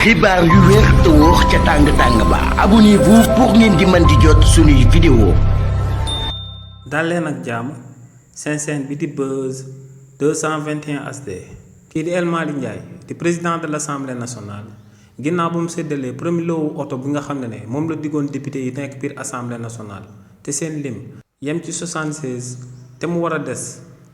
xibaar yu wér te wóor ca tàng-tàng ba abonnez-vous pour ngeen di mën di jot suñuy vidéo. dal leen ak jàmm seen chaîne bi di Buzz 221 HD kii di El Malick Ndiaye di président de l'Assemblée nationale ginnaaw bu mu séddalee premier loowu oto bi nga xam ne moom la diggoon député yi nekk biir assemblée nationale te seen lim yem ci 76 te mu war a des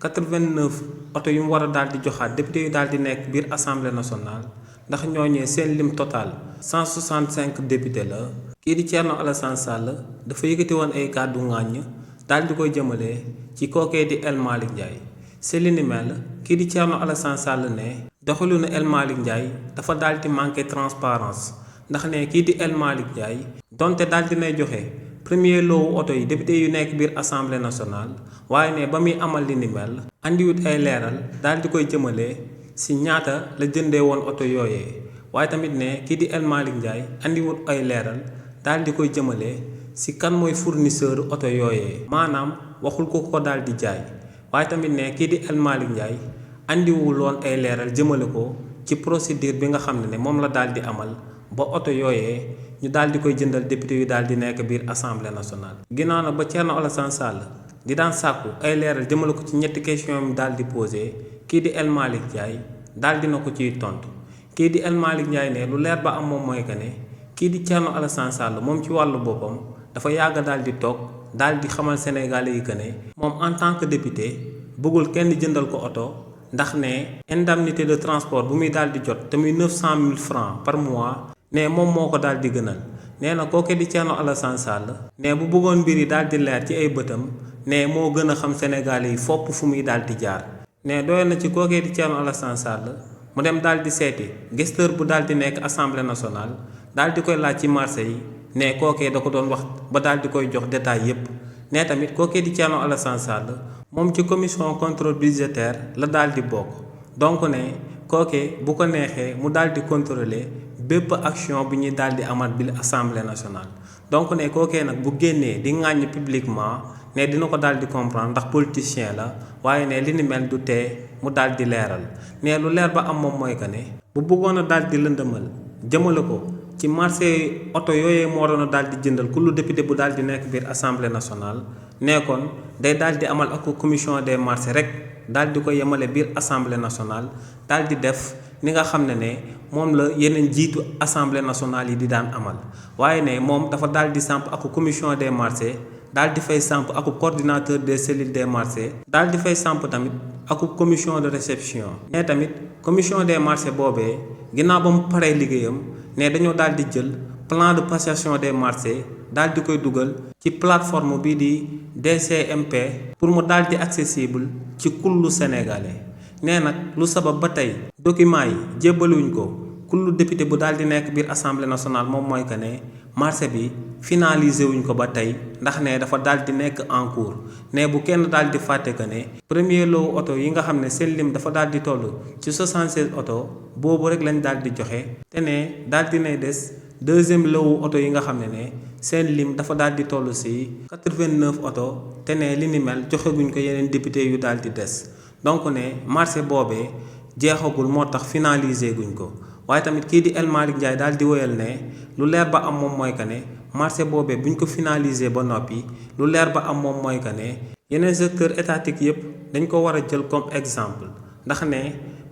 89 oto yu mu war a daal di joxaat député yu daal di nekk biir assemblée nationale ndax ñooñee seen lim total 165 député la. kii di Thierno Alassane Sall dafa yëkkati woon ay kàddu ŋàññ daal di koy jëmale ci kookee di El Malick Ndiaye si li ni mel kii di Thierno Alassane Sall ne doxalinu El Malick Ndiaye dafa daal di manqué transparence ndax ne kii di El Malick Ndiaye donte daal di nay joxe premier loowu oto yi député yu nekk biir assemblée nationale waaye ne ba muy amal li ni mel andiwut ay leeral daal di koy jëmale si ñaata la jëndee woon oto yooyee waaye tamit ne kii di El Malick Ndiaye andiwut ay leeral daal di koy jëmale si kan mooy fournisseur oto yooyee maanaam waxul ko daal di jaay waaye tamit ne kii di El Malick Ndiaye andiwul woon ay leeral jëmale ko ci procédure bi nga xam ne moom la daal di amal ba oto yooyee ñu daal di koy jëndal député yu daal di nekk biir assemblée nationale. ginnaaw na ba Thierno Alassane Sall di daan sàkku ay leeral jëmale ko ci ñetti question yi daal di posé kii di El Malick Ndiaye daal dina ko ciy tontu kii di El Malick Ndiaye ne lu leer ba am moom mooy que ne kii di Thierno Alassane Sall moom ci wàllu boppam dafa yàgg daal di toog daal di xamal Sénégalais yi que ne moom en tant que député bëggul kenn jëndal ko oto ndax ne indemnité de transport bu muy daal di jot te muy 900 000 francs par mois ne moom moo ko daal di gënal. nee na kooke di Thierno Alassane Sall ne bu bëggoon mbir yi daal di leer ci ay bëtam ne moo gën a xam Sénégalais yi fopp fu muy daal di jaar. ne doyoon na ci kookee di Thierno Alassane Sall mu dem daal di seeti gesteur bu daal di nekk assemblée nationale daal di koy laaj ci marché yi ne kookee da ko doon wax ba daal di koy jox détail yépp. ne tamit kookee di Thierno Alassane Sall moom ci commission contrôle budgétaire la daal di bokk donc ne kookee bu ko neexee mu daal di contrôler bépp action bi ñuy daal di amat bi assemblée nationale. donc ne kookee nag bu génnee di ŋàññ publiquement ne dina ko daal di comprendre ndax politicien la waaye ne li ni mel du tee mu daal di leeral. ne lu leer ba am moom mooy que ne bu bëggoon a daal di lëndëmal jëmale ko ci marché oto yooyee moo waroon a daal di jëndal ku lu député bu daal di nekk biir assemblée nationale nekkoon day daal di amal ak commission des marchés rek daal di ko yemale biir assemblée nationale daal di def ni nga xam ne moom la yeneen jiitu assemblée nationale yi di daan amal waaye ne moom dafa daal di samp ak commission des marchés daal di fay samp ak coordinateur des cellules des marchés daal di fay samp tamit ak commission de réception. ne tamit commission des marchés boobee ginnaaw ba mu paree liggéeyam ne dañoo daal di jël plan de passation des marchés daal di koy dugal ci plateforme bii di DCMP pour mu daal di accessible ci kullu sénégalais. nee nag lu sabab ba tey document yi jébbaluñ ko kullu député bu daal di nekk biir assemblée nationale moom mooy que ne marché bi finalisé wuñ ko ba tey ndax ne dafa daal di nekk en cours. ne bu kenn daal di fàtte que ne premier lot oto yi nga xam ne seen lim dafa daal di toll ci 76 oto boobu rek lañ daal di joxe te ne daal di nay des deuxième lot oto yi nga xam ne seen lim dafa daal di toll si 89 oto te ne li ni mel joxe guñ ko yeneen député yu daal di des. donc ne marché boobee jeexagul moo tax finalisé guñ ko waaye tamit kii di El Malick Ndiaye daal di woyal ne lu leer ba am moom mooy que ne marché boobee buñ ko finalisé ba noppi lu leer ba am moom mooy que ne yeneen secteur étatique yépp dañ ko war a jël comme exemple ndax ne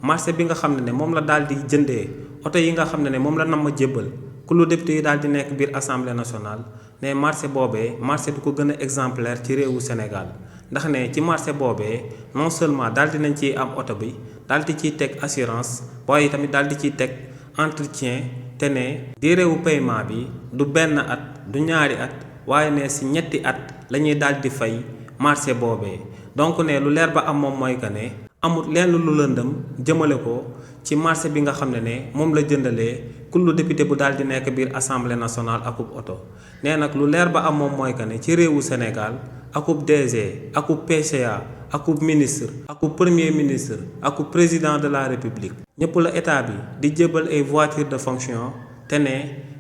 marché bi nga xam ne moom la daal di jëndee oto yi nga xam ne moom la nam ma jébbal ku lu député yi daal di nekk biir assemblée nationale ne marché boobee marché du ko gën a exemplaire ci réewu Sénégal. ndax ne ci marché boobee non seulement daal di nañ ciy am oto bi daal di ciy teg assurance waaye tamit daal di ciy teg entretien te ne diirewu paiement bi du benn at du ñaari at waaye ne si ñetti at la ñuy daal di fay marché boobee. donc ne lu leer ba am moom mooy que ne amul lenn lu lëndëm jëmale ko ci marché bi nga xam ne moom la jëndalee kullu député bu daal di nekk biir assemblée nationale akub oto. nee nag lu leer ba am moom mooy que ne ci réewu Sénégal akub DG akub PCA akub ministre akub premier ministre akub président de la république ñëpp la état bi di jébal ay voiture de fonction te ne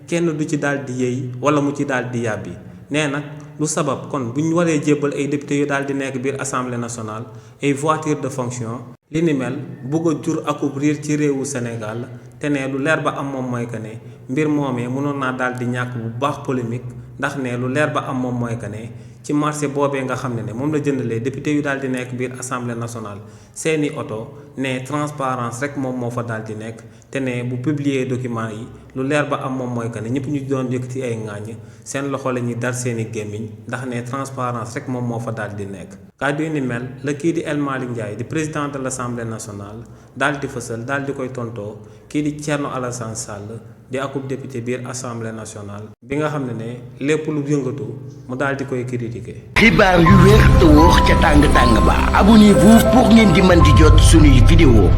kenn du ci daal di yëy wala mu ci daal di yàbbi. nee nag lu sabab kon bu ñu waree jébbal ay député yu daal di nekk biir assemblée nationale ay voiture de fonction li ni mel bugg a jur akub riir ci réewu Sénégal te ne lu leer ba am moom mooy que ne mbir moomee mënoon naa daal di ñàkk bu baax polémique ndax ne lu leer ba am moom mooy que ne ci marché boobee nga xam ne moom la jëndalee député yu daal di nekk biir assemblée nationale seeni oto ne transparence rek moom moo fa daal di nekk te ne bu publier document yi lu leer ba am moom mooy que ne ñëpp ñu doon yëkkati ay ŋàññ seen loxo la ñuy dar seeni gémmiñ ndax ne transparence rek moom moo fa daal di nekk. kàddu yi ni mel la kii di El Malick Ndiaye di président de l' assemblée nationale daal di fësal daal di koy tontoo kii di Thierno Alassane Sall di akub député biir assemblée nationale bi nga xam ne lépp lu yëngatu mu daal di koy critiquer. xibaar yu wér te wóor ca tàng tàng ba abonnez-vous pour ngeen di mën di jot suñuy vidéo